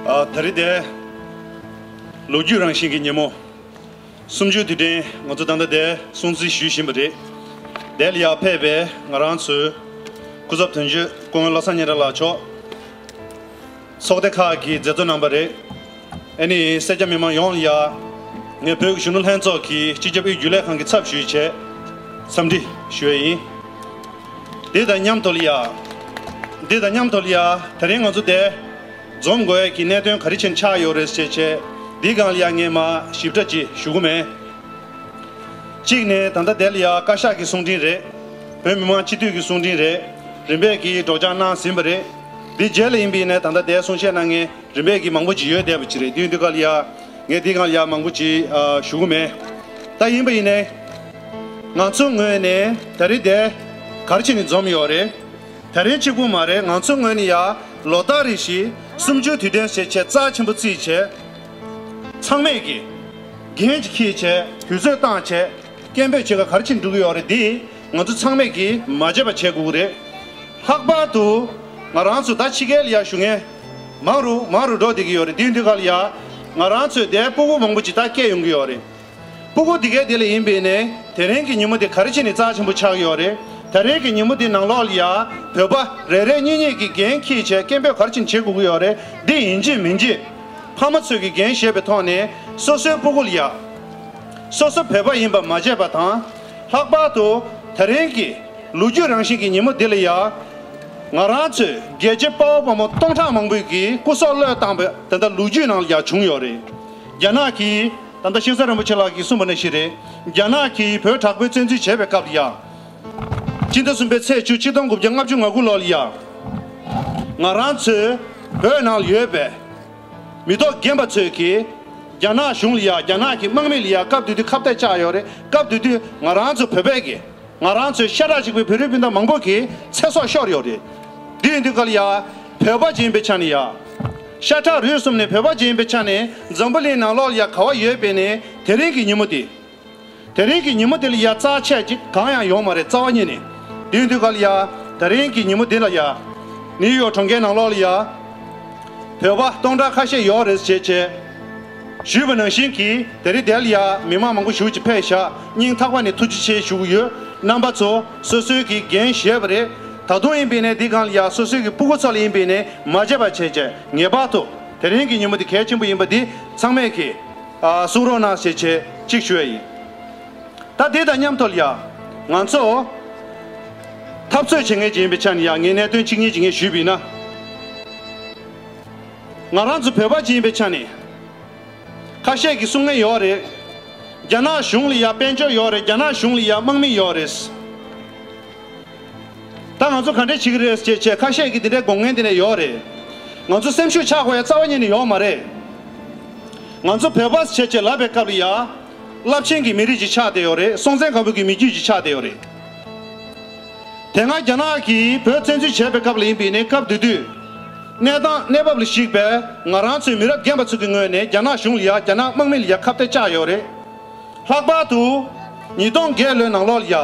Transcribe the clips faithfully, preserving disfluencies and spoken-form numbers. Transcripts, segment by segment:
ཨ། ད་རེས་དེ་ལོ་རྒྱུས་རང་བཞིན་གྱི་ཉིན་མོ། གསུམ་བཅུའི་དུས་དྲན་ང་ཚོ་ད་ལྟ་དེ་སྲུང་བརྩི་ཞུ་བཞིན་པ་རེད། དེ་ལ་ཡར་ཕེབས་པའི་ང་རང་ཚོའི་སྐུ་ཚབ་དོན་གཅོད་སྐུ་ངོ་བློ་བཟང་སྙན་གྲགས་ལགས་མཆོག་ཚོགས་སྡེ་ཁག་གི་མཛད་གཙོ་རྣམ་པ་རེད། ཨ་ནི་སེར་སྐྱ་མི་མང་ཡོངས་ལ་ཡ། ངས་བོད་ཀྱི་གཞོན་ནུ་ལྷན་ཚོགས་ཀྱི་སྤྱི་ཁྱབ་དབུས་རྒྱུན་ལས་ཁང་གི་ཚབ་ཞུས་བྱས། འཚམས་འདྲི་ཞུ་ཡས་ཡིན། འདི་དང་མཉམ་དུ་ལ་ཡ། འདི་དང་མཉམ་དུ་ལ་ཡ། དེ་རིང་ང་ཚོ་འདིར་འཛོམས་དགོས་ཡས་ཀྱི་གནད་དོན་ག་རེ་བྱས་ནས་ཆགས་ཡོད་རེད་ཟེར་བྱས། འདིའི་སྒང་ལ་ཡ་ངས་མར་ཞིབ་ཕྲ་ཅིག་ཞུ་གི་མེད། གཅིག་ནས་ད་ལྟ་དེ་ལ་ཡ་བཀའ་ཤག་གི་གསུང་འཕྲིན་རེད། བོད་མི་མང་སྤྱི་འཐུས་ཀྱི་གསུང་འཕྲིན་རེད། རིམ་པས་ཀྱིས་སྒྲོག་སྦྱང་གནང་ཟིན་པ་རེད། འདི་རྗེས་ལ་ཡིན་པ་ཡིན་ནའི་ད་ལྟ་དེ་གསུང་བཤད་གནང་མཁན་རིམ་པས་ཀྱིས་མང་པོ་ཅིག་ཡོད་བསྡད་པ་ཅིག་རེད། དུས་འདི་ག་ལ་ཡ་ངས་འདི་སྒང་ལ་ཡ་མང་པོ་ཅིག་ཨ། ཞུ་གི་མེད། ད་ཡིན་པ་ཡིན་ནའི་ང་ཚོ་ངོས་ནས་ད་རེས་དེ་ག་རེ་བྱས་ནས་འཛོམས་ཡོད་རེད། ད་རེས་གཅིག་པུ་མ་རེད། ང་ཚོ་ངོས་ནས་ཡ་ལོ་ལྟར་རེ་བཞིན་གསུམ་བཅུའི་དུས་དྲན་ཟེར་བྱས་རྩ་ཆེན་པོ་བརྩིས་བྱས། ཚང་མས་ཀྱིས་འགན་ཅིག་འཁྱེར་བྱས་དུས་ཚོད་བཏང་བྱས་སྐད་འབོད་བྱེད་ག་ག་རེ་བྱས་འགྲོ་གི་ཡོད་རེད། འདི་ང་ཚོ་ཚང་མས་ཀྱིས་མ་བརྗེད་པ་བྱེད་དགོས་ཀྱི་རེད། ལྷག་པར་དུ་ང་རང་ཚོ་ད་ཕྱི་རྒྱལ་ལ་ཡ་བཞུགས་མཁན་མང་རུ་མང་རུ་འགྲོ་བསྡད་ཀྱི་ཡོད་རེད། དེ་དུས་ག་ལ་ཡ་ང་རང་ཚོའི་དེ་སྤུ་གུ་མང་པོ་ཅིག་ད་སྐྱེས་ཡོང་གི་ཡོད་རེད། སྤུ་གུ་དེ་གའི་དེ་ལ་ཡིན་པས་ནས་དེ་རིང་གི་ཉིན་མོ་དེ་ག་རེ་བྱས་ནས་རྩ་ཆེན་པོ་ཆགས་ཡོད་རེད། དེ་རིང་གི་ཉིན་མོ་དེ་ནང་ལོགས་ལ་ཡ་བོད་པ་རེ་རེ་གཉིས་གཉིས་ཀྱིས་འགན་འཁྱེར་བྱས་སྐད་འབོད་ག་རེ་བྱས་ནས་བྱེད་དགོས་ཀྱི་ཡོད་རེད། འདི་ཡིན་གཅིག་མིན་གཅིག་ཕ་མ་ཚོས་ཀྱི་འགན་བཞེས་པའི་ཐོག་ནས་སོ་སོའི་སྤུ་གུ་ལ་ཡ་སོ་སོ་བོད་པ་ཡིན་པ་མ་བརྗེད་པ་དང་། ལྷག་པར་དུ་དེ་རིང་གི་ལོ་རྒྱུས་རང་བཞིན་གྱི་ཉིན་མོ་འདི་ལ་ཡ་ང་རང་ཚོའི་རྒྱལ་གཅེས་དཔའ་བོ་དཔའ་མོ་སྟོང་ཕྲག་མང་པོས་ཀྱིས་སྐུ་སྲོག་བློས་བཏང་པའི་དེ་འདྲ་ལོ་རྒྱུས་ནང་ལ་ཡ་བྱུང་ཡོད་རེད། རྒྱ་ནག་གིས་ད་ལྟ་ཤིང་བཟའ་རིན་པོ་ཆེ་ལགས་ཀྱིས་གསུངས་པ་ནང་བཞིན་རེད། རྒྱ་ནག་གིས་བོད་དྲག་པོའི་བཙན་འཛུལ་བྱས་པའི་སྐབས་ལ་ཡ། སྤྱི་ཟླ་གསུམ་པའི་ཚེས་བཅུ་ཆིག་སྟོང་དགུ་བརྒྱ་ལྔ་བཅུ་ང་དགུ་ལོ་ལ་ཡ། ང་རང་ཚོའི་བོད་ནང་ལ་ཡོད་པའི་མི་ཐོག་རྒན་པ་ཚོས་ཀྱིས་རྒྱ་ནག་གཞུང་ལ་ཡ་རྒྱ་ནག་གི་དམག་མི་ལ་ཡ་སྐབས་དེ་དུས་ཁ་གཏད་བཅག་ཡོད་རེད། སྐབས་དེ་དུས་ང་རང་ཚོ་བོད་པས་ཀྱིས་ང་རང་ཚོའི་ཤ་ཁྲག་གཅིག་པའི་བོད་རིགས་སྤུན་ཟླ་མང་པོ་གིས་ཚེ་སྲོག་ཤོར་ཡོད་རེད། དེ་ཡིན་དུས་ག་ལ་ཡ་བོད་པ་ཅིག་ཡིན་པའི་ཆ་ནས་ཡ། ཤ་ཁྲག་རུས་གསུམ་ནས་བོད་པ་ཅིག་ཡིན་པའི་ཆ་ནས་འཛམ་བུ་གླིང་ནང་ལོགས་ལ་ཡ་ག་བ་ཡོད་པས་ནས་དེ་རིང་གི་ཉིན་མོ་དེ། དེ་རིང་གི་ཉིན་མོ་དེ་ལ་ཡ་རྩ་ཆེ་ཅིག་གང་ཡང་ཡོད་མ་རེད། རྩ་བ་ཉིད་ནས། དེ་ཡིན་དུས་ག་ལ་ཡ་དེ་རིང་གི་ཉིན་མོ་དེ་ལ་ཡ་ནིའུ་ཡོག་གྲོང་ཁྱེར་ནང་ལོགས་ལ་ཡ་བོད་པ་སྟོང་ཕྲག་ཁ་ཤས་ཡོད་རེད་ཟེར་བྱས་ཞུས་པ་ནང་བཞིན་གྱིས་དེ་རིང་དེ་ལ་ཡ་མི་མང་མང་པོ་ཞེ་པོ་ཅིག་ཕེབས་ཤག་སྙིང་ཐག་པ་ནས་ཐུགས་རྗེ་ཆེ་ཞུ་གི་ཡོད། རྣམ་པ་ཚོ་སོ་སོའི་གི་འགན་བཞེས་པ་རེད། ད་དུང་ཡིན་པས་ནས་འདི་སྒང་ལ་ཡ་སོ་སོའི་གི་སྤུ་གུ་ཚོ་ལ་ཡིན་པས་ནས་མ་བརྗེད་པ་བྱས་བྱས་ངེས་པར་དུ་དེ་རིང་གི་ཉིན་མོ་འདི་གལ་ཆེན་པོ་ཡིན་པ་འདི་ཚང་མས་གི་ཨ། གསུང་རོགས་གནང་ཞེས་བྱས་གཅིག་ཞུ་ཡ་ཡིན། ད་དེ་དང་མཉམ་དུ་ལ་ཡ་ང་ཚོ་འཐབ་རྩོད་བྱེད་མཁན་ཅིག་ཡིན་པའི་ཆ་ནས་ཡ་ངས་གནད་དོན་གཅིག་གཉིས་ཅིག་ངས་ཞུས་པ་ཡིན་ན། ང་རང་ཚོ་བོད་པ་ཅིག་ཡིན་པའི་ཆ་ནས་ཁ་ཤས་ཀྱིས་གསུང་མཁན་ཡོད་རེད། རྒྱ་ནག་གཞུང་ལ་ཡ་དཔལ་འབྱོར་ཡོད་རེད། རྒྱ་ནག་གཞུང་ལ་ཡ་དམག་མི་ཡོད་རེད། ད་ང་ཚོ་ག་འདྲས་བྱེད་ཀྱི་རེད་ཅེས་བྱས་ཁ་ཤས་ཀྱིས་འདི་འདྲའི་དགོངས་མཁན་འདི་ནས་ཡོད་རེད། ང་ཚོ་སེམས་ཤུགས་ཆག་དགོས་ཡ་རྩ་བ་ཉིད་ནས་ཡོད་མ་རེད། ང་ཚོ་བོད་པ་བྱས་བྱས་ལབ་པའི་སྐབས་ལ་ཡ། རླབས་ཆེན་གྱི་མི་རིགས་ཅིག་ཆགས་བསྡད་ཡོད་རེད། སྲོང་བཙན་སྒམ་པོ་གི་མི་རྒྱུད་ཅིག་ཆགས་བསྡད་ཡོད་རེད། དེ་སྔ་རྒྱ་ནག་གིས་བོད་བཙན་འཛུལ་བྱས་པའི་སྐབས་ལ་ཡིན་པས་ནས་སྐབས་དེ་དུས། གནས་སྟངས་གནས་བབ་ལ་གཞིགས་པས་ང་རང་ཚོའི་མི་རབས་རྒན་པ་ཚོ་གི་ངོས་ནས་རྒྱ་ནག་གཞུང་ལ་ཡ་རྒྱ་ནག་དམག་མི་ལ་ཡ་ཁ་གཏད་བཅག་ཡོད་རེད། ལྷག་པར་དུ། ཉིས་སྟོང་བརྒྱད་ལོའི་ནང་ལོགས་ལ་ཡ།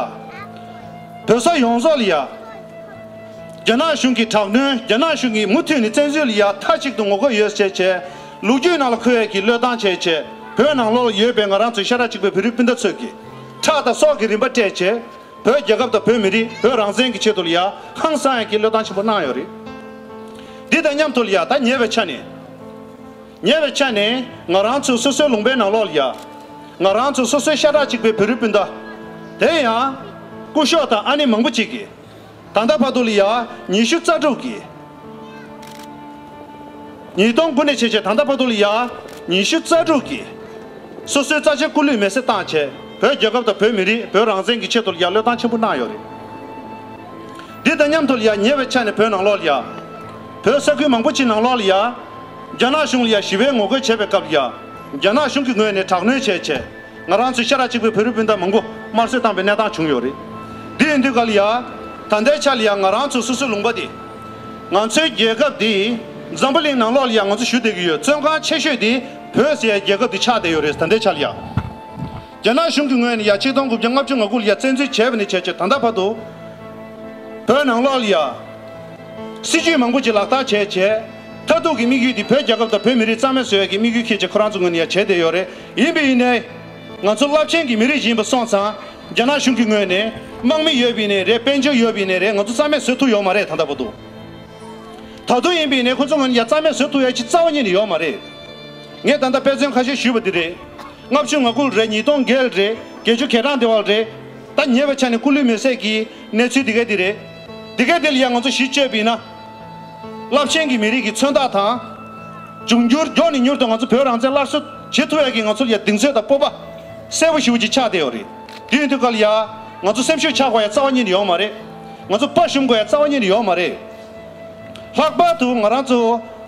བོད་ས་ཡོངས་རྫོགས་ལ་ཡ། རྒྱ་ནག་གཞུང་གི་དྲག་གནོན། རྒྱ་ནག་གཞུང་གིས་མུ་མཐུད་ནས་བཙན་འཛུལ་ལ་ཡ་མཐའ་གཅིག་ཏུ་ངོ་རྒོལ་ཡོད་ཟེར་བྱས། ལོ་རྒྱུས་ནང་ལ་འཁོད་ཡས་ཀྱི་བློས་བཏང་བྱས་བྱས། བོད་ནང་ལོགས་ལ་ཡོད་པའི་ང་རང་ཚོའི་ཤ་ཁྲག་གཅིག་པའི་བོད་རིགས་སྤུན་ཟླ་ཚོས་ཀྱིས། ཁྲག་དང་སྲོག་གི་རིན་པ་སྤྲད་བྱས། བོད་རྒྱལ་ཁབ་དང་བོད་མི་རིགས་བོད་རང་བཙན་གྱི་ཆེད་དུ་ལ་ཡ་ཧང་སང་ཡས་ཀྱི་བློས་བཏང་ཆེན་པོ་གནང་ཡོད་རེད། འདི་དང་མཉམ་དུ་ལ་ཡ་ད་ཉེ་བའི་ཆ་ནས། ཉེ་བའི་ཆ་ནས་ང་རང་ཚོ་སོ་སོའི་ལུང་པའི་ནང་ལོགས་ལ་ཡ། ང་རང་ཚོ་སོ་སོའི་ཤ་ཁྲག་གཅིག་པའི་བོད་རིགས་སྤུན་ཟླ། དེ་ཡང་། སྐུ་ཞབས་དང་ཨ་ནེ་མང་པོ་ཅིག་གིས། ད་ལྟ་བར་དུ་ལ་ཡ་ཉི་ཤུ་རྩ་དྲུག་གིས། ཉིས་སྟོང་དགུ་ནས་བྱས་བྱས་ད་ལྟ་བར་དུ་ལ་ཡ་ཉི་ཤུ་རྩ་དྲུག་གིས་སོ་སོའི་རྩ་ཆེའི་སྐུ་ལུས་མེ་སྲེག་བཏང་བྱས་བོད་རྒྱལ་ཁབ་དང་བོད་མི་རིགས་བོད་རང་བཙན་གྱི་ཆེད་དུ་ལ་ཡ་བློས་བཏང་ཆེན་པོ་གནང་ཡོད་རེད། འདི་དང་མཉམ་དུ་ལ་ཡ་ཉེ་བའི་ཆ་ནས་བོད་ནང་ལོགས་ལ་ཡ། བོད་ས་ཁུལ་མང་པོ་ཅིག་ནང་ལོགས་ལ་ཡ། རྒྱ་ནག་གཞུང་ལ་ཡ་ཞི་བའི་ངོ་རྒོལ་བྱས་པའི་སྐབས་ལ་ཡ། རྒྱ་ནག་གཞུང་གི་ངོས་ནས་དྲག་གནོན་བྱས་བྱས། ང་རང་ཚོའི་ཤ་ཁྲག་གཅིག་པའི་བོད་རིགས་སྤུན་ཟླ་མང་པོ་དམར་གསོད་བཏང་པའི་གནས་སྟངས་བྱུང་ཡོད་རེད། འདི་ཡིན་དུས་ག་ལ་ཡ། ད་ལྟའི་ཆ་ལ་ཡ་ང་རང་ཚོ་སོ་སོའི་ལུང་པ་འདི། ང་ཚོའི་རྒྱལ་ཁབ་འདི། འཛམ་བུ་གླིང་ནང་ལོགས་ལ་ཡ་ང་ཚོ་བཞུགས་བསྡད་ཀྱི་ཡོད། བཙོན་ཁང་ཆེ་ཤོས་འདི་བོད་ཟེར་ཡ་རྒྱལ་ཁབ་འདི་ཆགས་བསྡད་ཡོད་རེད། ད་ལྟའི་ཆ་ལ་ཡ། རྒྱ་ནག་གཞུང་གི་ངོས་ནས་ཡ་ཆིག་སྟོང་དགུ་བརྒྱ་ལྔ་བཅུ་ང་དགུ་ལ་ཡ་བཙན་འཛུལ་བྱས་པ་ནས་བྱས་བྱས་ད་ལྟ་བར་དུ། བོད་ནང་ལོགས་ལ་ཡ། སྲིད་ཇུས་མང་པོ་ཅིག་ལག་བསྟར་བྱས་བྱས། མཐར་ཐུག་གི་དམིགས་ཡུལ་དེ་བོད་རྒྱལ་ཁབ་དང་བོད་མི་རིགས་རྩ་མེད་བཟོ་ཡག་གི་དམིགས་ཡུལ་འཁྱེར་བྱས་ཁོ་རང་ཚོ་ངོས་ནས་ཡང་བྱས་བསྡད་ཡོད་རེད། ཡིན་པ་ཡིན་ནའི། ང་ཚོ་རླབས་ཆེན་གྱི་མི་རིགས་ཤིག་ཡིན་པ་སོང་ཙང་། རྒྱ་ནག་གཞུང་གི་ངོས་ནས་དམག་མི་ཡོད་པ་ཡིན་ནའི་རེད། དཔལ་འབྱོར་ཡོད་པ་ཡིན་ནའི་རེད། ང་ཚོ་རྩ་མེད་བཟོ་ཐུབ་ཡོད་མ་རེད། ད་ལྟ་བར་དུ། ད་དུང་ཡིན་པ་ཡིན་ནའི་ཁོ་ཚོ་ངོས་ནས་ཡང་རྩ་མེད་བཟོ་ཐུབ་ཡག་ཅིག་རྩ་བ་ཉིད་ནས་ཡོད་མ་རེད། ངས་ད་ལྟ་དཔེ་མཚོན་ཁ་ཤས་ཞུས་པ་འདི་རེད། ལྔ་བཅུ་ང་དགུ་ལ་རེད། ཉིས་སྟོང་བརྒྱད་ལ་རེད། བརྒྱད་ཅུ་གྱ་གྲངས་དེ་བ་ལ་རེད། ད་ཉེ་བའི་ཆ་ནས་སྐུ་ལུས་མེ་བསྲེགས་ཀྱི་གནས་ཚུལ་འདི་ག་འདི་རེད། འདི་ག་འདི་ལ་ཡང་ང་ཚོ་གཞི་བཅོལ་བ་ཡིན་ན། རླབས་ཆེན་གྱི་མི་རིགས་ཀྱི་མཚོན་རྟགས་དང་། འབྱུང་འགྱུར་མགྱོགས་ནས་མྱུར་དུ་ང་ཚོ་བོད་རང་བཙན་སླར་གསོ་བྱེད་ཐུབ་ཡག་གི་ང་ཚོ་ལ་ཡང་གདེང་ཚོད་དང་སྤོབས་པ་གསལ་པོ་ཞེ་པོ་ཅིག་ཆགས་བསྡད་ཡོད་རེད། དེ་ཡིན་དུས་ག་ལ་ཡ། ང་ཚོ་སེམས་ཤུགས་ཆག་དགོས་ཡ་རྩ་བ་ཉིད་ནས་ཡོད་མ་རེད། ང་ཚོ་དཔའ་ཞུམ་དགོས་ཡ་རྩ་བ་ཉིད་ནས་ཡོད་མ་རེད། ལྷག་པར་དུ་ང་རང་ཚོ་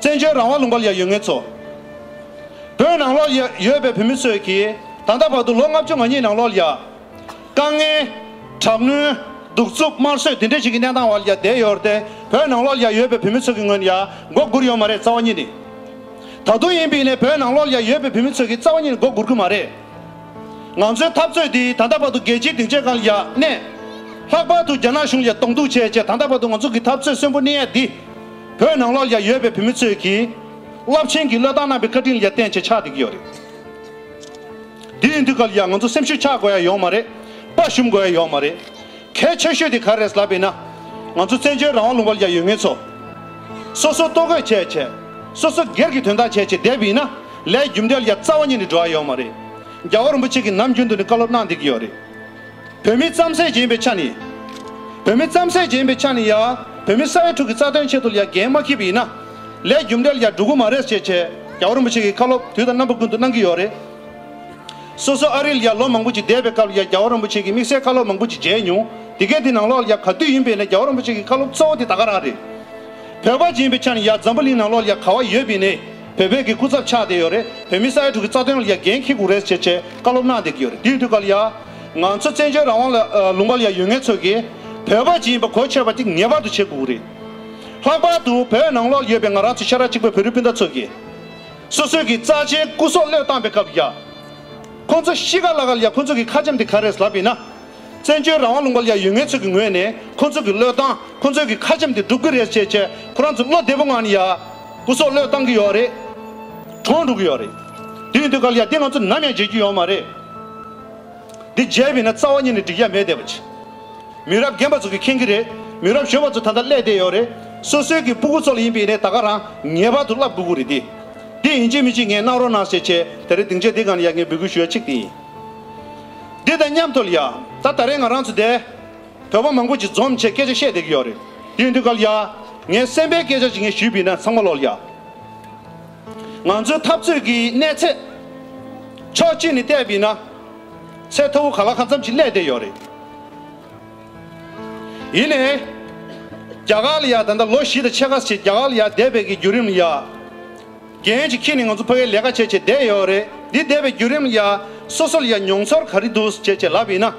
བཙན་བྱོལ་རང་དབང་ལུང་པ་ལ་ཡ་ཡོད་མཁན་ཚོ། བོད་ནང་ལོགས་ལ་ཡ་ཡོད་པའི་བོད་མི་ཚོས་ཀྱིས་ད་ལྟ་བར་དུ་ལོ་ལྔ་བཅུ་ང་གཉིས་ནང་ལོགས་ལ་ཡ། དཀའ་ངལ། དྲག་གནོན། གདུག་རྩུབ། དམར་གསོད་དེ་འདྲ་ཞིག་གི་གནས་སྟངས་བར་ལ་ཡ་བསྡད་ཡོད་རེད་དེ། བོད་ནང་ལོགས་ལ་ཡ་ཡོད་པའི་བོད་མི་ཚོ་གི་ངོས་ནས་ཡ་མགོ་སྒུར་ཡོད་མ་རེད། རྩ་བ་ཉིད་ནས། ད་དུང་ཡིན་པ་ཡིན་ནའི་བོད་ནང་ལོགས་ལ་ཡ་ཡོད་པའི་བོད་མི་ཚོ་གིས་རྩ་བ་ཉིད་ནས་མགོ་སྒུར་གི་མ་རེད། ང་ཚོའི་འཐབ་རྩོད་འདི་ད་ལྟ་བར་དུ་རྒྱལ་སྤྱིའི་སྡིངས་ཆའི་སྒང་ལ་ཡ་གནས། ལྷག་པར་དུ་རྒྱ་ནག་གཞུང་ལ་ཡ་གདོང་གཏུག་བྱས་བྱས། ད་ལྟ་བར་དུ་ང་ཚོ་གི་འཐབ་རྩོད་གསོན་པོ་གནས་ཡ་འདི། བོད་ནང་ལོགས་ལ་ཡ་ཡོད་པའི་བོད་མི་ཚོས་ཀྱིས་རླབས་ཆེན་གྱི་བློས་བཏང་གནང་བའི་བཀའ་དྲིན་ལ་ཡ་བརྟེན་བྱས་ཆགས་བསྡད་ཀྱི་ཡོད་རེད། དེ་ཡིན་དུས་ག་ལ་ཡ་ང་ཚོ་སེམས་ཤུགས་ཆག་དགོས་ཡ་ཡོད་མ་རེད། དཔའ་ཞུམ་དགོས་ཡ་ཡོད་མ་རེད། གལ་ཆེ་ཤོས་དེ་ག་རེ་རེད་ལབ་པ་ཡིན་ན། ང་ཚོ་བཙན་བྱོལ་རང་དབང་ལུང་པ་ལ་ཡ་ཡོད་མཁན་ཚོ། སོ་སོ་ལྟོ་གོས་བྱས་བྱས། སོ་སོ་སྒེར་གྱི་དོན་དག་བྱས་བྱས་བསྡད་པ་ཡིན་ན། ལས་རྒྱུ་འབྲས་ལ་ཡ་རྩ་བ་ཉིད་ནས་འགྲོ་ཡ་ཡོད་མ་རེད། རྒྱལ་བ་རིན་པོ་ཆེ་གིས་ནམ་རྒྱུན་དུ་ནས་བཀའ་སློབ་གནང་བསྡད་ཀྱི་ཡོད་རེད། བོད་མི་རྩམ་ཟན་ཅིག་ཡིན་པའི་ཆ་ནས། བོད་མི་རྩམ་ཟན་ཅིག་ཡིན་པའི་ཆ་ནས་ཡ། བོད་མི་ས་ཡ་དྲུག་གི་རྩ་དོན་ཆེད་དུ་ལ་ཡ་འགན་མ་འཁྱེར་བ་ཡིན་ན། ལས་རྒྱུ་འབྲས་ལ་ཡ་འགྲོ་གི་མ་རེད་ཅེས་བྱས། རྒྱལ་བ་རིན་པོ་ཆེ་གིས་བཀའ་སློབ་དུས་དང་རྣམ་པ་ཀུན་ཏུ་གནང་གི་ཡོད་རེད། སོ་སོ་ཨ་རི་ལ་ཡ་ལོ་མང་པོ་ཅིག་བསྡད་པའི་སྐབས་ལ་ཡ། རྒྱལ་བ་རིན་པོ་ཆེ་གི་དམིགས་བསལ་བཀའ་སློབ་མང་པོ་ཅིག་མཇལ་མྱོང་། དེ་གས་དེ་ནང་ལོགས་ལ་ཡ་ག་དུས་ཡིན་པའི་ནས་རྒྱལ་བ་རིན་པོ་ཆེ་གི་བཀའ་སློབ་གཙོ་བོ་དེ་ད་ག་རང་རེད། བོད་པ་ཅིག་ཡིན་པའི་ཆ་ནས་ཡ་འཛམ་བུ་གླིང་ནང་ལོགས་ལ་ཡ་ག་བ་ཡོད་པའི་ནས། བོད་པའི་གི་སྐུ་ཚབ་ཆགས་བསྡད་ཡོད་རེད། བོད་མི་ས་ཡ་དྲུག་གི་རྩ་དོན་ལ་ཡ་འགན་འཁྱེར་དགོས་རེད་ཅེས་བྱས་བཀའ་སློབ་གནང་བསྡད་ཀྱི་ཡོད་རེད། དེ་ཡིན་དུས་ག་ལ་ཡ། ང་ཚོ་བཙན་བྱོལ་རང་དབང་ལ་ཨ་ལུང་པ་ལ་ཡ་ཡོད་མཁན་ཚོ་གིས། བོད་པ་ཅིག་ཡིན་པ་གོ་ཆོད་པ་དེ་ངེས་པར་དུ་བྱེད་དགོས་ཀྱི་རེད། ལྷག་པར་དུ་བོད་ནང་ལོགས་ཡོད་པའི་ང་རང་ཚོ་ཤ་ཁྲག་གཅིག་པའི་བོད་རིགས་སྤུན་ཟླ་ཚོ་གིས། སོ་སོའི་གི་རྩ་ཆེའི་སྐུ་སྲོག་བློས་བཏང་པའི་སྐབས་ལ་ཡ། ཁོང་ཚོ་ཤི་ག་ལ་ག་ལ་ཡ་ཁོང་ཚོ་གི་ཁ་ཆེམས་དེ་ག་རེ་རེད་ལབ་ཡིན་ན། བཙན་བྱོལ་རང་དབང་ལུང་པ་ལ་ཡ་ཡོད་མཁན་ཚོ་གི་ངོས་ནས་ཁོང་ཚོ་གི་བློས་བཏང་། ཁོང་ཚོའི་གི་ཁ་ཆེམས་དེ་འགྲུབ་ཀྱི་རེད་ཅེས་བྱས། ཁོ་རང་ཚོ་བློ་བདེ་པོ་ངང་ནས་ཡ་སྐུ་སྲོག་བློས་བཏང་གི་ཡོད་རེད། གྲོངས་འགྲོ་གི་ཡོད་རེད། དེ་ཡིན་དུས་ག་ལ་ཡ་དེ་ང་ཚོ་ནམ་ཡང་བརྗེད་རྒྱུ་ཡོད་མ་རེད། འདི་བརྗེད་པ་ཡིན་ན་རྩ་བ་ཉིད་ནས་འགྲིག་ཡ་མེད་བསྡད་པ་ཅིག་མི་རབས་རྒན་པ་ཚོ་གིས་མཁྱེན་གྱི་རེད། མི་རབས་གཞོན་པ་ཚོ་ད་ལྟ་སླེབས་བསྡད་ཡོད་རེད། སོ་སོའི་གི་སྤུ་གུ་ཚོ་ལ་ཡིན་པ་ཡིན་ནའི་ད་ག་རང་ངེས་པར་དུ་བསླབ་དགོས་ཀྱི་རེད་དེ། དེ་ཡིན་གཅིག་མིན་གཅིག་ངས་གནང་རོགས་གནང་ཟེར་བྱས་དེ་རིང་སྡིངས་ཆ་འདི་སྒང་ལ་ཡ་ངས་འབོད་སྐུལ་ཞུ་ཡ་གཅིག་དེ་ཡིན། འདི་དང་མཉམ་དུ་ལ་ཡ། ད་ད་རེས་ང་རང་ཚོ་དེ་བོད་པ་མང་པོ་ཅིག་འཛོམས་བྱས་སྐད་ཆ་བཤད་བསྡད་ཀྱི་ཡོད་རེད། དེ་ཡིན་དུས་ག་ལ་ཡ། ངས་སེམས་པའི་སྐད་ཆ་ཅིག་ངས་ཞུས་པ་ཡིན་ན་ཚང་མ་ལོག་ལ་ཡ། ང་ཚོའི་འཐབ་རྩོད་ཀྱི་གནས་ཚད། ཕྱོགས་གཅིག་ནས་བལྟས་པ་ཡིན་ན། ཚད་མཐོ་བོ་ག་ལ་གང་འཚམ་ཅིག་སླེབས་བསྡད་ཡོད་རེད། ཡིན་ནའི། རྒྱ་གར་ལ་ཡ་ད་ལྟ་ལོ་བཞི་དང་ཕྱེད་ཀ་ཞིག་རྒྱ་གར་ལ་ཡ་བསྡད་པའི་གི་བརྒྱུད་རིམ་ལ་ཡ། འགན་ཅིག་འཁྱེར་ནས་ང་ཚོ་ཕ་གིར་ལས་ཀ་བྱས་བྱས་བསྡད་ཡོད་རེད། འདི་བསྡད་པའི་བརྒྱུད་རིམ་ལ་ཡ། སོ་སོ་ལ་ཡ་མྱོང་ཚོར་ག་རེ་འདུག་བྱས་བྱས་ལབ་ཡིན་ན།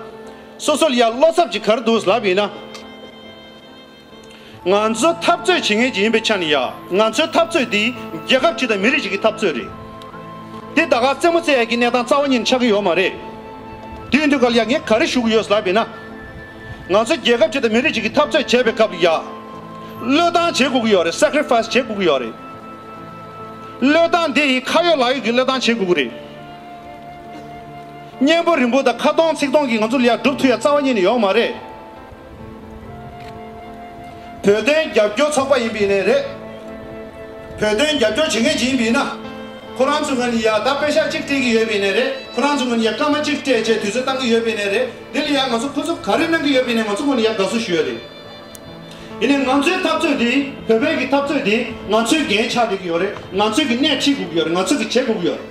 སོ་སོ་ལ་ཡ་བློ་འཚབ་ཅིག་ག་རེ་འདུག་ལབ་ཡིན་ན། ང་ཚོ་འཐབ་རྩོད་བྱེད་མཁན་ཅིག་ཡིན་པའི་ཆ་ནས་ཡ། ང་ཚོའི་འཐབ་རྩོད་འདི་རྒྱལ་ཁབ་ཅིག་དང་མི་རིགས་ཅིག་གི་འཐབ་རྩོད་རེད། འདི་ད་ག་རྩེད་མོ་རྩེ་ཡ་གི་གནས་སྟངས་རྩ་བ་ཉིད་ནས་ཆགས་ཀྱི་ཡོད་མ་རེད། དེ་ཡིན་དུས་ག་ལ་ཡ་ངས་ག་རེ་ཞུ་གི་ཡོད་ལབ་ཡིན་ན། ང་ཚོ་རྒྱལ་ཁབ་ཅིག་དང་མི་རིགས་ཅིག་གི་འཐབ་རྩོད་བྱེད་པའི་སྐབས་ལ་ཡ། བློས་བཏང་བྱེད་དགོས་ཀྱི་ཡོད་རེད། སེ་ཀ་རི་ཕ་ཡི་སི་བྱེད་དགོས་ཀྱི་ཡོད་རེད། བློས་བཏང་འདི་ཡི་ཁ་ཡོད་ལག་ཡོད་ཀྱི་བློས་བཏང་བྱེད་དགོས་ཀྱི་རེད། སྙན་པོ་རིང་པོ་དང་ཁ་སྟོང་ཚིག་སྟོང་གིས་ང་ཚོ་ལ་ཡ་སྒྲུབ་ཐུབ་ཡ་རྩ་བ་ཉིད་ནས་ཡོད་མ་རེད། བོད་དོན་རྒྱབ་སྐྱོར་ཚོགས་པ་ཡིན་པ་ཡིན་ནའི་རེད། བོད་དོན་རྒྱབ་སྐྱོར་བྱེད་མཁན་ཅིག་ཡིན་པ་ཡིན་ན། ཁོ་རང་ཚོ་ངོས་ནས་ཡ་ད་པེ་ཤག་གཅིག་སྤྲད་ཀྱི་ཡོད་པ་ཡིན་ནའི་རེད། ཁོ་རང་ཚོ་ངོས་ནས་ཡ་སྐར་མ་གཅིག་སྤྲད་བྱས་དུས་ཚོད་བཏང་གི་ཡོད་པ་ཡིན་ནའི་རེད། འདི་ལ་ཡ་ང་ཚོ་ཁོ་ཚོ་ག་རེ་གནང་གི་ཡོད་པ་ཡིན་ནའི་ང་ཚོ་ངོས་ནས་ཡ་དགའ་བསུ་ཞུ་ཡ་རེད། ཡིན་ནའི་ང་ཚོའི་འཐབ་རྩོད་འདི། བོད་པའི་གི་འཐབ་རྩོད་འདི་ང་ཚོའི་འགན་ཆགས་བསྡད་ཀྱི་ཡོད་རེད། ང་ཚོའི་གི་སྣེ་ཁྲིད་དགོས་ཀྱི་ཡོད་རེད། ང་ཚོའི་གི་བྱེད་དགོས་ཀྱི་ཡོད་རེད།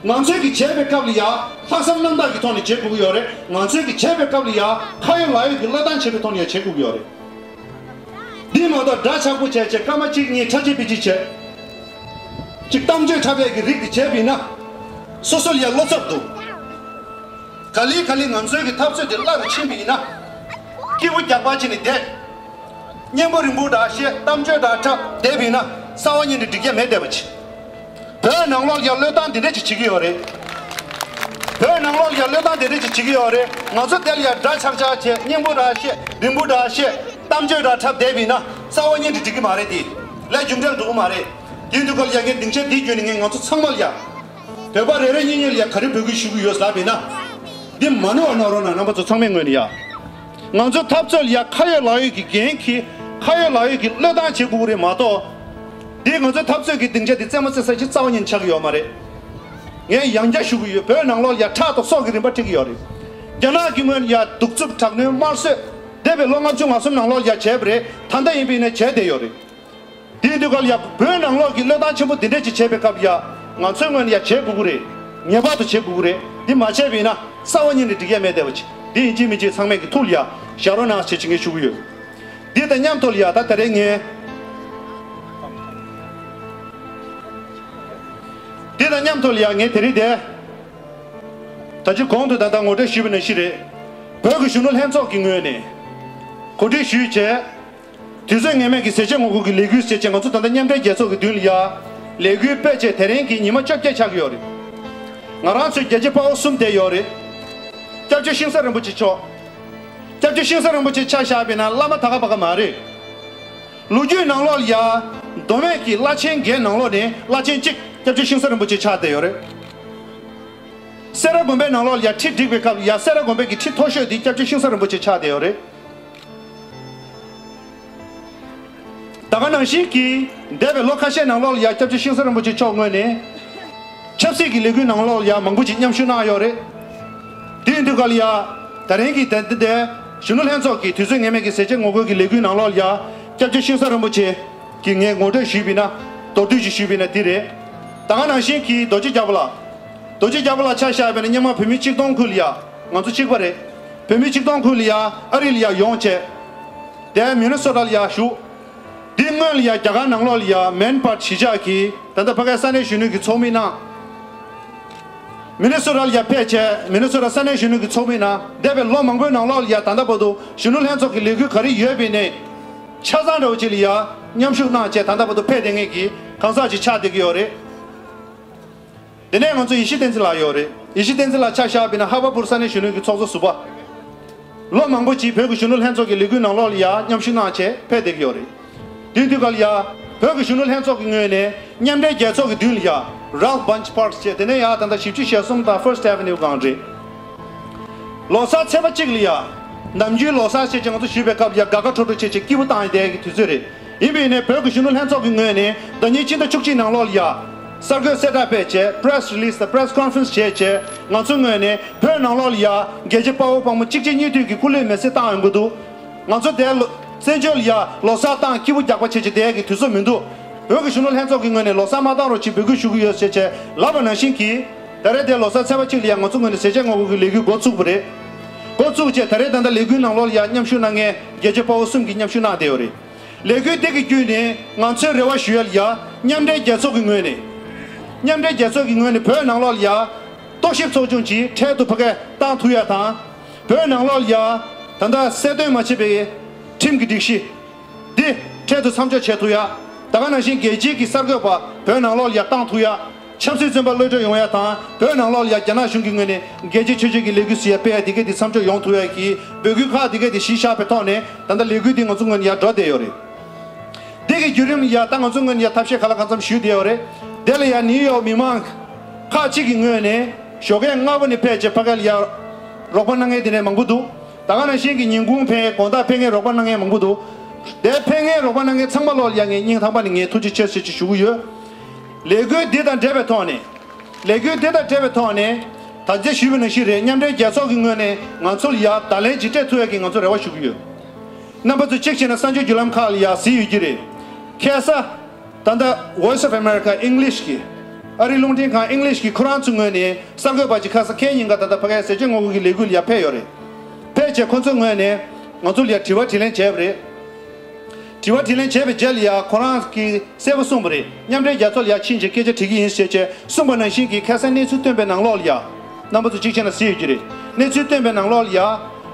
ང་ཚོའི་གི་བྱས་པའི་སྐབས་ལ་ཡ། ལྷག་བསམ་རྣམ་དག་གི་ཐོག་ནས་བྱེད་དགོས་ཀྱི་ཡོད་རེད། ང་ཚོའི་གི་བྱས་པའི་སྐབས་ལ་ཡ། ཁ་ཡོད་ལག་ཡོད་ཀྱི་བློས་བཏང་བྱས་པའི་ཐོག་ནས་ཡ་བྱེད་དགོས་ཀྱི་ཡོད་རེད། འདི་མ་གཏོགས་འདྲ་ཆགས་པོ་བྱས་བྱས་སྐར་མ་གཅིག་གཉིས་ཁྲ་ཆིལ་པི་ཆིལ་བྱས། གཅིག་གཏམ་བརྗོད་འཁྲབ་པའི་གི་རིགས་དེ་བྱས་པ་ཡིན་ན། སོ་སོ་ལ་ཡ་བློ་འཚབ་འདུག་ག་ལེ་ག་ལེ་ང་ཚོའི་གི་འཐབ་རྩོད་དེ་སླ་རུ་ཕྱིན་པ་ཡིན་ན། སྐྱིད་པོ་རྒྱག་པ་བྱས་ནས་བསྡད། སྙན་པོ་རིང་པོ་འདྲ་བཤད། གཏམ་བརྗོད་འདྲ་འཁྲབ་བསྡད་པ་ཡིན་ན་རྩ་བ་ཉིད་ནས་འགྲིག་ཡ་མེད་བསྡད་པ་ཅིག་བོད་ནང་ལོགས་ལ་ཡ་བློས་བཏང་འདི་འདྲ་ཅིག་བྱེད་ཀྱི་ཡོད་རེད། བོད་ནང་ལོགས་ལ་ཡ་བློས་བཏང་འདི་འདྲ་ཅིག་བྱེད་ཀྱི་ཡོད་རེད། ང་ཚོ་དེ་ལ་ཡ་འདྲ་ཆགས་ཆགས་བྱས། སྙན་པོ་འདྲ་བཤད། རིང་པོ་འདྲ་བཤད། གཏམ་བརྗོད་འདྲ་འཁྲབ་བསྡད་པ་ཡིན་ན་རྩ་བ་ཉིད་ནས་འགྲིག་གི་མ་རེད་དེ། ལས་རྒྱུ་འབྲས་འགྲོ་གི་མ་རེད། དེ་དུས་སྐབས་ལ་ཡ་ངས་སྡིངས་ཆ་འདི་བརྒྱུད་ནས་ངས་ང་ཚོ་ཚང་མ་ལ་ཡ། བོད་པ་རེ་རེ་གཉིས་གཉིས་ལ་ཡ་ག་རེ་འབོད་སྐུལ་ཞུ་གི་ཡོད་ལབ་ཡིན་ན། འདི་མ་ནོར་བ་གནང་རོགས་གནང་། རྣམ་པ་ཚོ་ཚང་མའི་ངོས་ནས་ཡ། ང་ཚོ་འཐབ་རྩོད་ལ་ཡ་ཁ་ཡོད་ལག་ཡོད་ཀྱི་འགན་འཁྱེར། ཁ་ཡོད་ལག་ཡོད་ཀྱི་བློས་བཏང་བྱེད་དགོས་ཀྱི་རེད་མ་གཏོགས། འདི་ང་ཚོའི་འཐབ་རྩོད་ཀྱི་སྡིངས་ཆ་འདི་རྩེད་མོ་རྩེ་ས་ཅིག་རྩ་བ་ཉིད་ནས་ཆགས་ཀྱི་ཡོད་མ་རེད། ངས་ཡང་བསྐྱར་ཞུ་གི་ཡོད། བོད་ནང་ལོགས་ལ་ཡ་ཁྲག་དང་སྲོག་གི་རིན་པ་སྤྲད་ཀྱི་ཡོད་རེད། རྒྱ་ནག་གི་ངོས་ནས་ཡ་གདུག་རྩུབ་དྲག་གནོན་དམར་གསོད། འདས་པའི་ལོ་ལྔ་བཅུ་ང་གསུམ་ནང་ལོགས་ལ་ཡ་བྱས་པ་རེད། ད་ལྟ་ཡིན་པ་ཡིན་ན་བྱས་བསྡད་ཡོད་རེད། དེའི་དུས་སྐབས་ལ་ཡ་བོད་ནང་ལོགས་ཀྱི་བློས་བཏང་ཆེན་པོ་འདི་འདྲས་ཅིག་བྱས་པའི་སྐབས་ལ་ཡ། ང་ཚོའི་ངོས་ནས་ཡ་བྱེད་དགོས་ཀྱི་རེད། ངེས་པར་དུ་བྱེད་དགོས་ཀྱི་རེད། འདི་མ་བྱས་པ་ཡིན་ན་རྩ་བ་ཉིད་ནས་འགྲིག་ཡ་མེད་བསྡད་པ་ཅིག་འདི་ཡིན་གཅིག་མིན་གཅིག་ཚང་མས་ཀྱི་ཐུགས་ལ་ཡ་བཞག་རོགས་གནང་ཞེས་ཅིག་ངས་ཞུ་གི་ཡོད། འདི་དང་མཉམ་དུ་ལ་ཡ་ད་ད་རེས་ངས། འདི་དང་མཉམ་དུ་ལ་ཡ་ངས་དེ་རིང་དེ། ད་ཅི་གོང་དུ་ད་ལྟ་ངོ་སྤྲོད་ཞུས་པ་ནང་བཞིན་རེད། བོད་ཀྱི་གཞོན་ནུ་ལྷན་ཚོགས་ཀྱི་ངོས་ནས་གོ་སྒྲིག་ཞུས་བྱས། དུས་ཚོད་ངེས་མེད་ཀྱི་ཟས་བཅད་ངོ་རྒོལ་གྱི་ལས་འགུལ་ཟེར་བྱས་ང་ཚོ་ད་ལྟ་མཉམ་འབྲེལ་རྒྱལ་ཚོགས་ཀྱི་མདུན་ལ་ཡ། ལས་འགུལ་སྤེལ་བྱས་དེ་རིང་གི་ཉི་མ་བཅོ་བརྒྱད་ཆགས་ཀྱི་ཡོད་རེད། ང་རང་ཚོའི་རྒྱལ་གཅེས་དཔའ་བོ་གསུམ་བསྡད་ཡོད་རེད། སྐྱབས་རྗེ་ཤིང་བཟའ་རིན་པོ་ཆེ་མཆོག་སྐྱབས་རྗེ་ཤིང་བཟའ་རིན་པོ་ཆེ་ཆ་བཞག་པ་ཡིན་ན་བླ་མ་ད་ག་པ་ག་མ་རེད། ལོ་རྒྱུས་ནང་ལོགས་ལ་ཡ། མདོ་སྨད་ཀྱི་བླ་ཆེན་བརྒྱད་ནང་ལོགས་ནས་བླ་ཆེན་གཅིག་སྐྱབས་རྗེ་ཤིང་བཟའ་རིན་པོ་ཆེ་ཆགས་བསྡད་ཡོད་རེད། སེ་ར་དགོན་པའི་ནང་ལོགས་ལ་ཡ་ཁྲི་བསྒྲིགས་པའི་སྐབས་ལ་ཡ་སེ་ར་དགོན་པའི་གི་ཁྲི་མཐོ་ཤོས་དེ་སྐྱབས་རྗེ་ཤིང་བཟའ་རིན་པོ་ཆེ་ཆགས་བསྡད་ཡོད་རེད། ད་ག་ནང་བཞིན་གྱི་འདས་པའི་ལོ་ཁ་ཤས་ནང་ལོགས་ལ་ཡ་སྐྱབས་རྗེ་ཤིང་བཟའ་རིན་པོ་ཆེ་མཆོག་ངོས་ནས་ཆབ་སྲིད་ཀྱི་ལས་འགུལ་ནང་ལོགས་ལ་ཡ་མང་པོ་ཅིག་མཉམ་ཞུགས་གནང་ཡོད་རེད། དེ་ཡིན་དུས་སྐབས་ལ་ཡ་ད་རིང་གི་དེ་འདི་འདི་གཞོན་ནུ་ལྷན་ཚོགས་ཀྱི་དུས་ཚོད་ངེས་མེད་ཀྱི་ཟས་བཅད་ངོ་རྒོལ་གྱི་ལས་འགུལ་ནང་ལོགས་ལ་ཡ་སྐྱབས་རྗེ་ཤིང་བཟའ་རིན་པོ་ཆེ་གི་ངས་ངོ་སྤྲོད་ཞུས་པ་ཡིན་ན། མདོར་བསྡུས་ཤིག་ཞུས་པ་ཡིན་ན་འདི་རེད། ད་ག་ནང་བཞིན་གྱི་རྡོ་རྗེ་རྒྱལ་པོ་ལགས། རྡོ་རྗེ་རྒྱལ་པོ་ལགས་ཆ་བཞག་པ་ཡིན་ན་སྔོན་མ་བོད་མི་ཆིག་སྟོང་ཁུལ་ལ་ཡ་ང་ཚོ་གཅིག་པ་རེད། བོད་མི་ཆིག་སྟོང་ཁུལ་ལ་ཡ་ཨ་རི་ལ་ཡ་ཡོང་བྱས། དེ་མི་ནི་སོ་ཊ་ལ་ཡ་བཞུགས། དེ་སྔོན་ལ་ཡ་རྒྱ་གར་ནང་ལོགས་ལ་ཡ་མན་པར་གཞིས་ཆགས་ཀྱི་ད་ལྟ་ཕ་གའི་ས་གནས་གཞོན་ནུ་གི་ཚོགས་མི་གནང་། མི་ནི་སོ་ཊ་ལ་ཡ་ཕེབས་བྱས་མི་ནི་སོ་ཊ་ས་གནས་གཞོན་ནུ་གི་ཚོགས་མི་གནང་། འདས་པའི་ལོ་མང་པོའི་ནང་ལོགས་ལ་ཡ་ད་ལྟ་བར་དུ་གཞོན་ནུ་ལྷན་ཚོགས་ཀྱི་ལས་འགུལ་ག་རེ་ཡོད་པའི་ནས། ཆ་ཚང་འདྲ་བོ་ཅིག་ལ་ཡ་མཉམ་ཞུགས་གནང་བྱས་ད་ལྟ་བར་དུ་ཕེབས་བསྡད་མཁན་གྱི་གང་ཟག་ཅིག་ཆགས་བསྡད་ཀྱི་ཡོད་རེད། དེ་ནས་ང་ཚོ་ཡེ་ཤེས་བསྟན་འཛིན་ལགས་ཡོད་རེད། ཡེ་ཤེས་བསྟན་འཛིན་ལགས་ཆ་བཞག་པ་ཡིན་ན་ཧར་བར་པུར་ས་གནས་གཞོན་ནུ་གི་ཚོགས་གཙོ་ཟུར་པ། ལོ་མང་པོ་ཅིག་བོད་ཀྱི་གཞོན་ནུ་ལྷན་ཚོགས་ཀྱི་ལས་འགུལ་ནང་ལོགས་ལ་ཡ་མཉམ་ཞུགས་གནང་བྱས་ཕེབས་བསྡད་ཀྱི་ཡོད་རེད། དེའི་དུས་སྐབས་ལ་ཡ་བོད་ཀྱི་གཞོན་ནུ་ལྷན་ཚོགས་ཀྱི་ངོས་ནས་མཉམ་འབྲེལ་རྒྱལ་ཚོགས་ཀྱི་མདུན་ལ་ཡ་Ralph Bunche Park བྱས། དེ་ནས་ཡ་ད་ལྟ་བཞི་བཅུ་ཞེ་གསུམ་དང་First Avenue སྒང་རེད། ལོ་གསར་ཚེས་པ་གཅིག་ལ་ཡ། ནམ་རྒྱུན་ལོ་གསར་བྱས་ཀྱི་ང་ཚོ་ཞུས་པའི་སྐབས་ལ་ཡ་དགའ་དགའ་སྤྲོ་སྤྲོ་བྱས་བྱས་སྐྱིད་པོ་བཏང་ཡོད་བསྡད་ཀྱི་དུས་ཚོད་རེད། ཡིན་པས་ནས་བོད་ཀྱི་གཞོན་ནུ་ལྷན་ཚོགས་ཀྱི་ངོས་ནས་ཟླ་ཉིན་སྤྱི་ཟླ་བཅུ་གཅིག་ནང་ལོགས་ལ་ཡ། གསར་འགོད་གསལ་བསྒྲགས་སྤེལ་བྱས་Press Release དང་Press Conference བྱས་བྱས་ང་ཚོའི་ངོས་ནས་བོད་ནང་ལོགས་ལ་ཡ་རྒྱལ་གཅེས་དཔའ་བོ་དཔའ་མོ་གཅིག་རྗེས་གཉིས་མཐུད་ཀྱི་སྐུ་ལུས་མེ་སྲེག་བཏང་ཡོང་གི་འདུག་ང་ཚོ་དེ་ལོ་བཙན་བྱོལ་ལ་ཡ་ལོ་གསར་བཏང་སྐྱིད་པོ་རྒྱག་པ་བྱེད་ཀྱི་བསྡད་ཀྱི་དུས་ཚོད་མི་འདུག་བོད་ཀྱི་གཞོན་ནུ་ལྷན་ཚོགས་ཀྱི་ངོས་ནས་ལོ་གསར་མ་བཏང་རོགས་ཅེས་འབོད་སྐུལ་ཞུ་གི་ཡོད་ཟེར་བྱས་ལབ་པ་ནང་བཞིན་གྱིས། ད་རེས་དེ་ལོ་གསར་ཚེས་པ་གཅིག་ལ་ཡང་ང་ཚོ་ངོས་ནས་ཟས་བཅད་ངོ་རྒོལ་གྱི་ལས་འགུལ་འགོ་ཚུགས་པ་རེད། འགོ་ཚུགས་བྱས་ད་རེས་ད་ལྟ་ལས་འགུལ་ནང་ལོགས་ལ་ཡང་མཉམ་ཞུགས་གནང་མཁན་རྒྱལ་གཅེས་དཔའ་བོ་གསུམ་གྱིས་མཉམ་ཞུགས་གནང་བསྡད་ཡོད་རེད། ལས་འགུལ་འདི་གི་བརྒྱུད་ནས་ང་ཚོའི་རེ་བ་ཞུ་ཡ་ལ་ཡ། མཉམ་འབྲེལ་རྒྱལ་ཚོགས་ཀྱི་ངོས་ནས། མཉམ་འབྲེལ་རྒྱལ་ཚོགས་ཀྱི་ངོས་ནས་བོད་ནང་ལོགས་ལ་ཡ། རྟོག་ཞིབ་ཚོགས་ཆུང་ཅིག་འཕྲལ་དུ་ཕ་གིར་བཏང་ཐུབ་ཡ་དང་། བོད་ནང་ལོགས་ལ་ཡ། ད་ལྟ་གསལ་སྟོན་མ་བྱས་པའི་ཁྲིམས་ཀྱི་སྒྲིག་གཞི། འདི་འཕྲལ་དུ་མཚམས་འཇོག་བྱེད་ཐུབ་ཡ། ད་ག་ནང་བཞིན་རྒྱལ་སྤྱིའི་གི་གསར་འགོད་པ་བོད་ནང་ལོགས་ལ་ཡ་བཏང་ཐུབ་ཡ། ཆབ་སྲིད་བཙོན་པ་གློད་གྲོལ་ཡོང་ཡ་དང་བོད་ནང་ལོགས་ལ་ཡ་རྒྱ་ནག་གཞུང་གི་ངོས་ནས་རྒྱལ་སྤྱིའི་ཆོས་བརྒྱུད་ཀྱི་ལས་འགུལ་ཟེར་ཡ་སྤེལ་ཡ་དེ་གས་དེ་མཚམས་འཇོག་ཡོང་ཐུབ་ཡ་གི་འབོད་སྐུལ་ཁག་དེ་གས་དེ་གཞི་བཞག་པའི་ཐོག་ནས་ད་ལྟ་ལས་འགུལ་འདི་ང་ཚོ་ངོས་ནས་ཡ་འགྲོ་བསྡད་ཡོད་རེད། འདི་གི་བརྒྱུད་རིམ་ལ་ཡ་ད་ང་ཚོ་ངོས་ནས་ཡ་ཐབས་ཤེས་ག་ལ་གང་འཚམ་ཞུས་བསྡད་ཡོད་རེད། དེ་ལ་ཡ་ནིའུ་ཡོག་མི་མང་ཁག་ཅིག་གི་ངོས་ནས་ཞོགས་ཀས་སྔ་པོ་ནས་ཕེབས་བྱས་ཕ་གི་ལ་ཡ་རོགས་པ་གནང་མཁན་དེ་འདྲ་མང་པོ་འདུག་ད་ག་ནང་བཞིན་གྱི་ཉིན་གུང་ཕན་དགོང་དག་ཕན་མཁན་རོགས་པ་གནང་མཁན་མང་པོ་འདུག་དེ་ཕན་མཁན་རོགས་པ་གནང་མཁན་ཚང་མ་ལོག་ལ་ཡ་ངས་སྙིང་ཐག་པ་ནས་ངས་ཐུགས་རྗེ་ཆེ་ཟེར་ཅིག་ཞུ་གི་ཡོད། ལས་འགུལ་འདི་དང་འབྲེལ་བའི་ཐོག་ནས། ལས་འགུལ་འདི་དང་འབྲེལ་བའི་ཐོག་ནས། ད་ཆ་ཞུས་པ་ནང་བཞིན་རེད། མཉམ་འབྲེལ་རྒྱལ་ཚོགས་ཀྱི་ངོས་ནས་ང་ཚོ་ལ་ཡ་བརྡ་ལན་ཅིག་སྤྲད་ཐུབ་ཡ་གི་ང་ཚོ་རེ་བ་ཞུ་གི་ཡོད། རྣམ་པ་ཚོ་གཅིག་བྱས་ན་གསར་འགྱུར་བརྒྱུད་ལམ་ཁག་ལ་ཡ་གཟིགས་ཡོད་ཀྱི་རེད། ཁ་སང་། ད་ལྟ་Voice of America English གི། ཨ་རིའི་རླུང་འཕྲིན་ཁང་English གི་ཁོ་རང་ཚོའི་ངོས་ནས་གསར་འགོད་པ་ཅིག་ཁ་སང་ཁ་ཉིན་ཀ་ད་ལྟ་ཕ་གིའི་ཟས་བཅད་ངོ་རྒོལ་གྱི་ལས་འགུལ་ལ་ཡ་ཕེབས་ཡོད་རེད། ཕེབས་བྱས་ཁོ་ཚོའི་ངོས་ནས་ང་ཚོ་ལ་ཡ་དྲི་བ་དྲིས་ལན་བྱས་པ་རེད། དྲི་བ་དྲིས་ལན་བྱས་པའི་རྗེས་ལ་ཡ་ཁོ་རང་གིས་གསལ་པོ་གསུངས་པ་རེད། མཉམ་འབྲེལ་རྒྱལ་ཚོགས་ལ་ཡ་ཕྱིན་བྱས་སྐད་ཆ་དྲི་གི་ཡིན་ཟེར་བྱས་གསུངས་པ་ནང་བཞིན་གྱི་ཁ་སང་གནས་ཚུལ་བཏོན་པའི་ནང་ལོགས་ལ་ཡ། རྣམ་པ་ཚོ་གཅིག་བྱས་ན་གཟིགས་ཡོད་ཀྱི་རེད། གནས་ཚུལ་བཏོན་པའི་ནང་ལོགས་ལ་ཡ།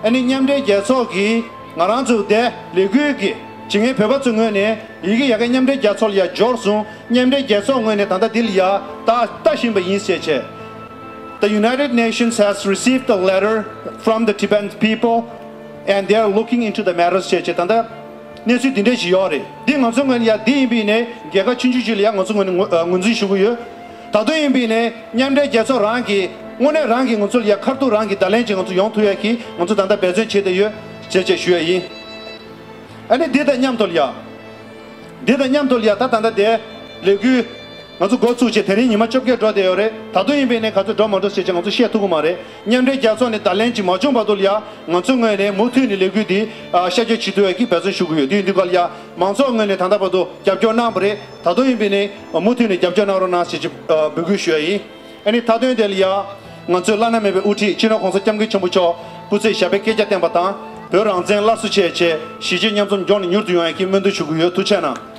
ཨ་ནི་མཉམ་འབྲེལ་རྒྱལ་ཚོགས་ཀྱིས་ང་རང་ཚོ་དེ་ལས་འགུལ་གྱི་བྱེད་མཁན་བོད་པ་ཚོའི་ངོས་ནས་ཡི་གེ་ཡ་གི་མཉམ་འབྲེལ་རྒྱལ་ཚོགས་ལ་ཡ་འབྱོར་སོང་། མཉམ་འབྲེལ་རྒྱལ་ཚོགས་ངོས་ནས་ད་ལྟ་འདི་ལ་ཡ་ལྟ་ལྟ་བཞིན་པ་ཡིན་ཟེར་བྱས། The United Nations has received a letter from the Tibetan people and they are looking into the matter ཟེར་བྱས་ད་ལྟ་ གནས་ཚུལ་འདི་འདྲ་ཞིག་ཡོད་རེད། འདི་ང་ཚོའི་ངོས་ནས་ཡ་འདི་ཡིན་པ་ཡིན་ནའི་རྒྱལ་ཁབ་ཆུང་ཆུང་ཞིག་ལ་ཡ་ང་ཚོའི་ངོས་ནས་ངོས་ཨ་ངོས་འཛིན་ཞུ་གི་ཡོད། ད་དུང་ཡིན་པ་ཡིན་ནའི་མཉམ་འབྲེལ་རྒྱལ་ཚོགས་རང་གིས་དངོས་གནས་རང་གིས་ང་ཚོ་ལ་ཡ་ཁ་ཐུག་རང་གིས་བརྡ་ལན་ཅིག་ང་ཚོ་ཡོང་ཐུབ་ཡ་གི་ང་ཚོ་ད་ལྟ་འབད་བརྩོན་བྱེད་བསྡད་ཡོད་ཅེས་ཅེས་ཞུ་ཡ་ཡིན། ཨ་ནི་འདི་དང་མཉམ་དུ་ལ་ཡ། འདི་དང་མཉམ་དུ་ལ་ཡ་ད་ད་ལྟ་དེ་ལས་འགུལ་ང་ཚོ་འགོ་བཙུགས་བྱས་དེ་རིང་ཉི་མ་བཅོ་བརྒྱད་འགྲོ་བསྡད་ཡོད་རེད། ད་དུང་ཡིན་པ་ཡིན་ནའི་ག་ཚོད་འགྲོ་མ་འགྲོ་ཟེར་ཅིག་ང་ཚོ་བཤད་ཐུབ་ཀྱི་མ་རེད། མཉམ་འབྲེལ་རྒྱལ་ཚོགས་ནས་བརྡ་ལན་ཅིག་མ་བྱུང་བར་དུ་ལ་ཡ་ང་ཚོའི་ངོས་ནས་མུ་མཐུད་ནས་ལས་འགུལ་འདི་ཨ་ཤར་བསྐྱོད་བྱེད་ཐུབ་ཡ་གི་འབད་བརྩོན་ཞུ་གི་ཡོད། དུས་འདི་ག་ལ་ཡ་མང་ཚོགས་ངོས་ནས་ད་ལྟ་བར་དུ་རྒྱབ་སྐྱོར་གནང་བ་རེད། ད་དུང་ཡིན་པ་ཡིན་ནའི་མུ་མཐུད་ནས་རྒྱབ་སྐྱོར་གནང་རོགས་གནང་ཞེས་ཅིག་ཨ་འབོད་སྐུལ་ཞུ་ཡ་ཡིན། ཨ་ནི་མཐའ་དོན་དེ་ལ་ཡ། ང་ཚོའི་བླ་ན་མེད་པའི་དབུ་ཁྲིད་སྤྱི་ནོར་༸གོང་ས་༸སྐྱབས་མགོན་ཆེན་པོ་མཆོག་སྐུ་ཚེ་ཞབས་པད་བསྐལ་བརྒྱར་བརྟན་པ་དང་། བོད་རང་བཙན་སླར་གསོ་བྱས་བྱས་གཞིས་བྱེས་མཉམ་འཛོམས་མགྱོགས་ནས་མྱུར་དུ་ཡོང་ཡག་གི་སྨོན་འདུན་ཞུ་གི་ཡོད། ཐུགས་རྗེ་གནང་།